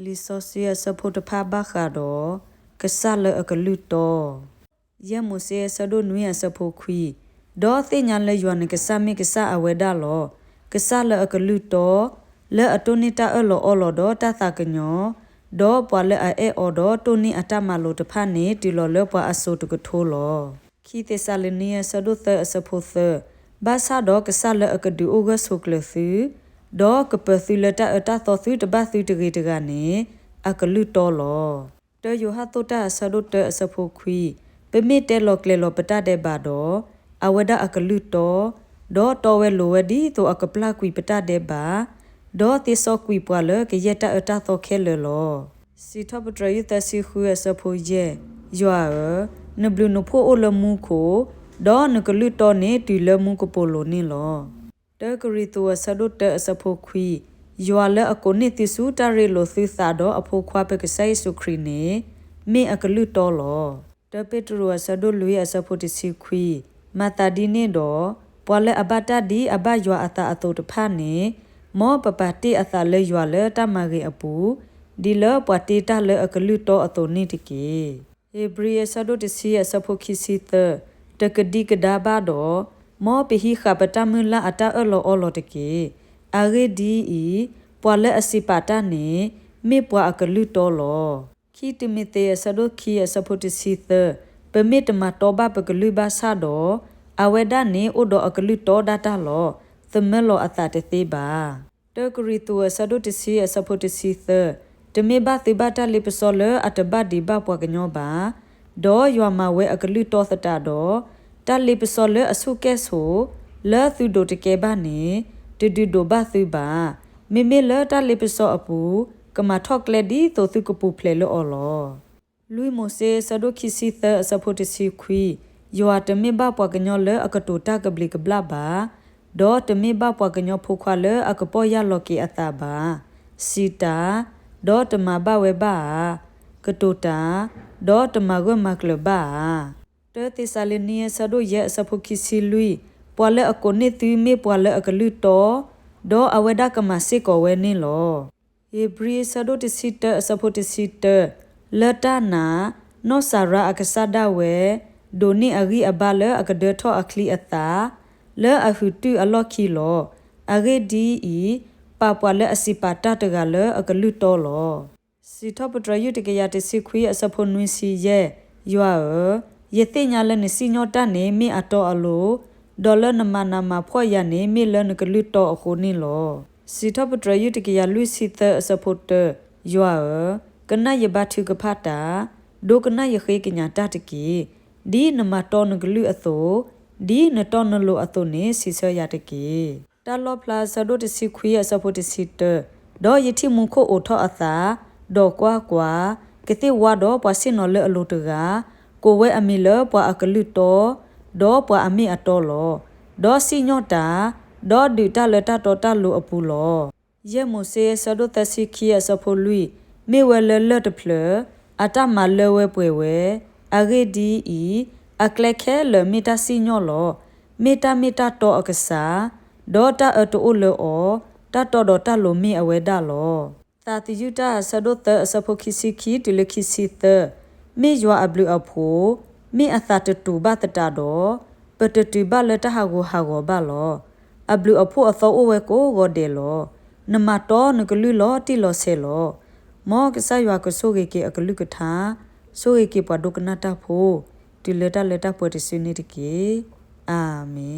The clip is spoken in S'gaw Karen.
လံာ်စီဆှံအဆၢဖိတဖၣ်ဘၣ်ဃးဒီး ကစၢ်လၢအကလုၢ်တီ. ယဲၢ်မိၤၡ့အဆၢဒိၣ်နွံအဆၢဖိခွံ, ဒီးသ့ၣ်ညါလၢယွၤနကစၢ်မ့ၢ်ကစၢ်အဝဲဒၣ်လီၤ. ကစၢ်လၢအကလုၢ်တီ, လၢအတိၢ်န့ၢ်တၢ်အၢၣ်လီၤအီလီၤဒီးတၢ်သးကညီၤ, ဒီးပှၤလၢအအဲၣ်အီၤဒီးတိၢ်န့ၢ်အတၢ်မၤလိာ်တဖၣ်န့ၣ် တုၤလီၤလၢပှၤအစိၤတကထိလီၤ. ခံသ့းစၤလနံအဆၢဒိၣ်သၢအဆၢဖိသၢ, ဘၣ်ဆၣ်ဒီးကစၢ်လၢအကဒုးအိၣ်ဂၢၢ်ဆိးကျၢၤသု, ဒီးကပၢၤသုလၢတၢ်အၢတၢ်သီသုတဘၣ်သုတဂ့ၤတဂၤန့ၣ် အကလုၢ်တီလီၤ. တၢယိၤဟၣ်သိၣ်တၢ်အဆၢဒိၣ်တၢအဆၢဖိခွံ, ပမ့ၢ်တဲလီၤကျဲၤလီၤပတၢ်ဒဲးဘးဒီး, အဝဲဒၣ်အကလုၢ်တီ, ဒီးတီဝဲလိၤဝဲဒ်သိးအကပျၢ်ကွံာ်ပတၢ်ဒဲးဘး, ဒီးသ့စီကွံာ်ပှၤလၢကယဲၢ်တၢ်အၢတၢ်သီခဲလၢာ်လီၤ. စံးထီၣ်ပတြၢၤယုၢ်သၢဆံဃုအဆၢဖိယဲၢ်, ယွၤဧၢ, နဘျုးနဖှိၣ်အိၣ်လၢမူခိၣ်, ဒီးနကလုၢ်တီန့ၣ်တုၤလၢမူကပိာ်လိၤန့ၣ်လီၤ. တၢကရံၣ်သူးအဆၢဒိၣ်တၢအဆၢဖိခွံ, ယွၤလၢအကိးန့ၢ်သုဆူတၢ်ရ့လိာ်သုသးဒီးအဖိခွါပကစၢ်ယ့ၣ်ၡူးခရံာ်န့ၣ် မ့ၢ်အကလုၢ်တီလီၤ. တၢပ့းတရူးအဆၢဒိၣ်လွံၢ်အဆၢဖိတဆံခွံ, မၤသးဒ်န့ၣ်ဒီး, ပှၤလၢအဘၣ်တၢ်ဒ်အဘၣ်ယွၤအသးအသိးတဖၣ်န့ၣ်, မ်ပပာ်တ့ၢ်အသးလၢယွၤလၢတၢ်မၤဂ့ၤအပူၤ, ဒ်လၢပှၤတ့တၢ်လၢအကလုၢ်တီအသိးန့ၣ်တက့ၢ်. ဧ့ၤဘြံၤအဆၢဒိၣ်တဆံအဆၢဖိခံဆံသၢ, တကဒံကဒါဘၣ်ဒီး, မ်ပဟံးဃာ်ပတၢ်မုၢ်လၢ်အတၢ်အၢၣ်လီၤအီလီၤတက့ၢ်. အဂ့ၢ်ဒ်အံၤ, ပှၤလၢအစံးပာ်တၢ်န့ၣ်, မ့ၢ်ပှၤအကလုၢ်တီလီၤ. ခံတံၤမသ့းအဆၢဒိၣ်ခံအဆၢဖိတဆံသၢ, ပမ့ၢ်တမၤတီဘၣ်ပကလုၢ်ဘၣ်ဆၣ်ဒီး, အဝဲဒၣ်န့ၣ်အိၣ်ဒီးအကလုၢ်တီဒၣ်တၢ်လီၤ. သမၢလီၤအသးတသ့ဘၣ်. တၢကရံၣ်သူးအဆၢဒိၣ်တဆံအဆၢဖိတဆံသၢ, တမ့ၢ်ဘၣ်သုဘၣ်တၢ်လ့ပစီလၢအတဘၣ်ဒံးဘၣ်ပှၤကညီဘၣ်, ဒီးယွၤမၤဝဲအကလုၢ်တီသတးဒီး, တၢ်လ့ပစီလၢအဆူၣ်ကဲၣ်ဆိး, လၢသုဒိးတကဲဘၣ်န့ၣ်, တဒုးဒိးဘၣ်သုဘၣ်. မ့မ့ၢ်လၢတၢ်လ့ပစီအပူၤ, ကမၤထီၣ်ကျဲဒ်သိးသုကပူၤဖျဲးလၢအီၤလီၤ. လွံၢ်မိၤၡ့အဆၢဒိၣ်ခံဆံသၢအဆၢဖိတဆံခွံ, ယွၤတမ့ၢ်ဘၣ်ပှၤကညီလၢအကတိၤတၢ်ကဘျံးကဘျၣ်ဘၣ်, ဒီးတမ့ၢ်ဘၣ်ပှၤကညီဖိခွါလၢအကပီၢ်ယၢ်လီၤက့ၤအသးဘၣ်. စံးတၢ်, ဒီးတမၤဘၣ်ဝဲဘၣ်ဧါ. ကတိၤတၢ်, ဒီးတမၤဂၢၢ်မၤကျၢၤဘၣ်ဧါ. တၢသ့းစၤလနံအဆၢဒိၣ်ယဲၢ်အဆၢဖိခံဆံလွံၢ်, ပှၤလၢအကိးန့ၢ်သုမ့ၢ်ပှၤလၢအကလုၢ်တီ, ဒီးအဝဲဒၣ်ကမၤစ့ၢ်ကီးဝဲန့ၣ်လီၤ. ဧ့ၤဘြံၤအဆၢဒိၣ်တဆံတၢအဆၢဖိတဆံတၢ, လၢတၢ်နာ်, နီၢ်စၤရါအကစၢ်ဒၣ်ဝဲ, ဒိးန့ၢ်အဂံၢ်အဘါလၢအကဒၢထီၣ်အချံအသၣ်, လၢအဟုၣ်တုၢ်အလီၢ်ခံလီၤ. အဂ့ၢ်ဒ်အံၤ, ပာ်ပှၤလၢအစံးပာ်တၢ်တဂၤလၢအကလုၢ်တီလီၤ. စံးထီၣ်ပတြၢၤယုၢ်တကယၤတဆံခွံအဆၢဖိနွံဆံယဲၢ်, ယွၤဧၢ, ယသ့ၣ်ညါလၢနစံၣ်ညီၣ်တၢ်န့ၣ်မ့ၢ်အတီအလိၤ, ဒီးလၢနမၤနးမၤဖှီၣ်ယၤန့ၣ်မ့ၢ်လၢနကလုၢ်တီအဃိန့ၣ်လီၤ. စံးထီၣ်ပတြၢၤယုၢ်တကယၤလွံၢ်ဆံသၢအဆၢဖိတၢ, ယွၤဧၢ, ကနၣ်ယဘါထုကဖၣ်တၢ်, ဒိကနၣ်ယဃ့ကညးတၢ်တက့ၢ်. ဒ်နမၤတီနကလုၢ်အသိး, ဒ်နတီနလိၤအသိးန့ၣ် စံးဆၢယၤတက့ၢ်. တၢ်လီၣ်ဖျါအဆၢဒိၣ်တဆံခွံအဆၢဖိတဆံတၢ, ဒီးယထံၣ်မူခိၣ်အိးထီၣ်အသး, ဒီးကွၢ်ကွၢ်, ကသ့ၣ်ဝါဒီးပှၤဆ့ၣ်နီၤလၢအလိၤတဂၤ, ကိးဝဲအမံၤလၢပှၤအကလုၢ်တီ, ဒီးပှၤအမ့ၢ်အတီလီၤ. ဒီးစံၣ်ညီၣ်တၢ်, ဒီးဒုးတၢ်လၢတၢ်တီတၢ်လိၤအပူၤလီၤ. ယဲၢ်မိၤၡ့အဆၢဒိၣ်သၢဆံခံအဆၢဖိလွံၢ်, မ့ၢ်ဝဲလၢလၢၢ်တဖျၢၣ်, အတၢ်မၤလၢဝဲပှဲၤဝဲ, အဂ့ၢ်ဒ်အံၤ, အကျဲခဲလၢာ်မ့ၢ်တၢ်စံၣ်ညီၣ်လီၤ. မ့ၢ်တၢ်မ့ၢ်တၢ်တီအကစၢ်, ဒီးတၢ်အၢတအိၣ်လၢအီၤ, တၢ်တီဒီးတၢ်လိၤမ့ၢ်အဝဲဒၣ်လီၤ. သးသယုၢ်တၢ်အဆၢဒိၣ်သၢအဆၢဖိခံဆံခံတုၤလၢခံဆံသၢ, မ့ၢ်ယွၤအဘျုးအဖှိၣ်, မ့ၢ်အသးတတူာ်ဘၣ်သတးဒီး, ပတတုၤဘၣ်လၢတၢ်ဟးဂူာ်ဟးဂီၤဘၣ်လီၤ. အဘျုးအဖှိၣ်အသီအိၣ်ဝဲကိးဂီၤဒဲးလီၤ. နမၤတီနကလုၢ်လီၤတံၢ်လီၤဆဲးလီၤ. မ်ကစၢ်ယွၤကဆိၣ်ဂ့ၤက့ၤအကလုၢ်ကထါ, ဆိၣ်ဂ့ၤက့ၤပှၤဒိကနၣ်တၢ်ဖိ, တုၤလၢတၢ်လၢတၢ်ပှဲၤတစုန့ၣ်တက့ၢ်. အၤမ့ၣ်.